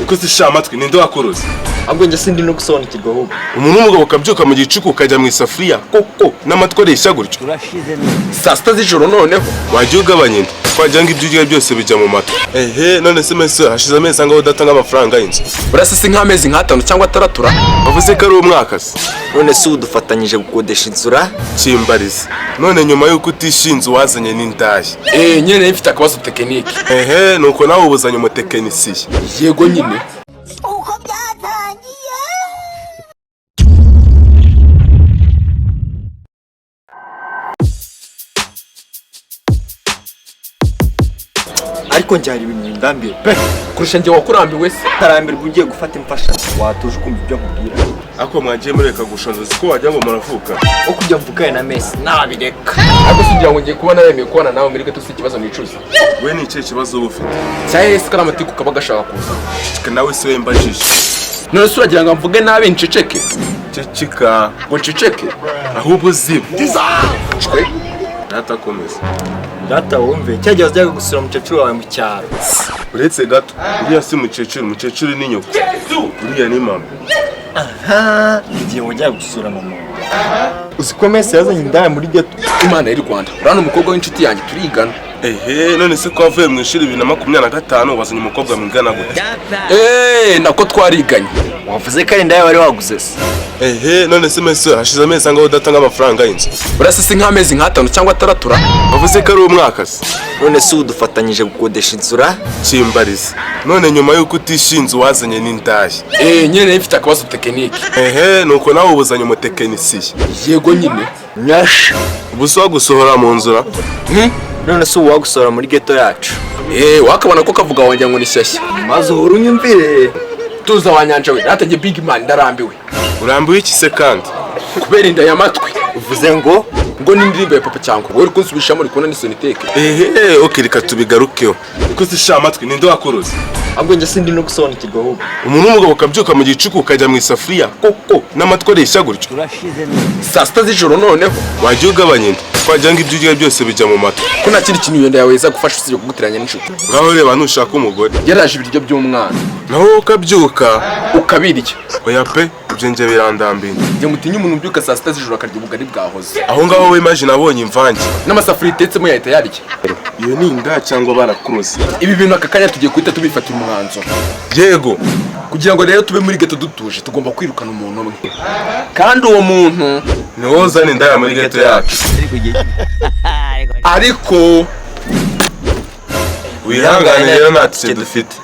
Niko se sha amatwi, ninde wakuruze? Ahubwo njye sindi no gusobanukirwa ahubwo. Umuntu w'umugabo ukabyuka mu gicuku ukajya mu isafuriya koko n'amatwi areshya gutyo. Saa sita z'ijoro noneho. Wajya ugabanya inda, twagira ngo ibyo urya byose bijya mu matwi. Ehe, none se mese hashize amezi angahe udatanga amafaranga y'inzu? Urasa si nk'amezi nk'atanu cyangwa ataratura. Bavuze ko ari umwaka se. None se ubu dufatanyije gukodesha inzu ra? Kimbariza none, nyuma y'uko utishyuye inzu wazanye n'indaya. Eh, nyine nari mfite akabazo tekinike. Ehe, nuko nawe ubuzanye umutekinisiye. Yego nyine. Uko byatangiye. Ariko njye hari ibintu bindambiye pe. Kurusha njye wakurambiwe se? Utarambirwa ugiye gufata imfashanyo, watuje ukumva ibyo nkubwira. Ariko mwagiye mureka gushonza, ko wagira ngo muravuka. Wo kujya mvugane na Messi nabireka. Ariko si ugira ngo ngiye kuba naremeye kubana nawe muri gato si ikibazo nicuza. We ni ikihe kibazo uba ufite? Cya ese kari amatiku kaba gashaka kuza. Ceceka nawe se we mbajije. None se uragira ngo mvuge nabi nceceke? Ceceka. Ngo nceceke? Ahubwo ziba. Cwe. Datakomeza. Data wumve, cya gihe wajyaga gusura umukecuru wawe mu cyaro. Uretse gato, uriya si mukecuru, mukecuru ni nyoko, uriya ni mama. Aha, igihe wajyaga gusura mama wawe. Uzi ko Messi yazanye indaya muri ghetto? Imana y'u Rwanda, urabona umukobwa w'inshuti yanjye turigana. Ehe, none se ko wavuye mu ishuri 2025 wazanye umukobwa mwigana gute? Eh, nako twariganye. Wavuze ko ari indaya wari waguze se? Ehe, none se mese hashize amezi angahe udatanga amafaranga y'inzu? Urasa si nk'amezi nk'atanu cyangwa ataratura. Bavuze ko ari umwaka se. None se ubu dufatanyije gukodesha inzu ra? Kimbariza none, nyuma y'uko utishyuye inzu wazanye n'indaya. Eh, nyine nari mfite akabazo tekinike. Ehe, nuko nawe ubuzanye umutekinisiye. Yego nyine. Nyash. Ubu si wagusohora mu nzu ra? None se ubu wagusohora muri ghetto yacu? Eh, wakabona ko kavuga wanjye ngo ni shyashya. Maze uhora unyumvire. Tuza wa nyanja we, natangiye big man ndarambiwe. Urambiwe iki se kandi? Kubera inda ya matwi. Uvuze ngo? Ngo n'indirimbo ya papa cyangwa wowe uri kunsubishamo uri kubona n'isoniteke. Ehe, ok, reka tubigarukeho. Niko se sha amatwi, ninde wakuruze? Ahubwo njye sindi no gusobanukirwa ahubwo. Umuntu w'umugabo ukabyuka mu gicuku ukajya mu isafuriya koko n'amatwi areshya gutyo. Saa sita z'ijoro noneho. Wajya ugabanya inda, twagira ngo ibyo urya byose bijya mu matwi. Ko nta kindi kintu iyo nda yawe iza gufasha usibye kuguteranya n'inshuti. Ngaho reba nushaka umugore. Yaraje ibiryo by'umwana. Naho wowe ukabyuka ukabirya. Oya pe, ibyo njye birandambiye. Njye mutinye umuntu ubyuka saa sita z'ijoro akarya ubugari bwahoze. Aho ngaho we imagine abonye imvange n'amasafuriya itetsemo yahita yarya. Iyo ni inda cyangwa barakuruze? Ibi bintu aka kanya tugiye guhita tubifatira umwanzuro. Yego. Kugira ngo rero tube muri ghetto dutuje, tugomba kwirukana umuntu umwe, kandi uwo muntu ni wowe uzana indaya muri ghetto yacu. Ariko wihangane rero nta tike dufite.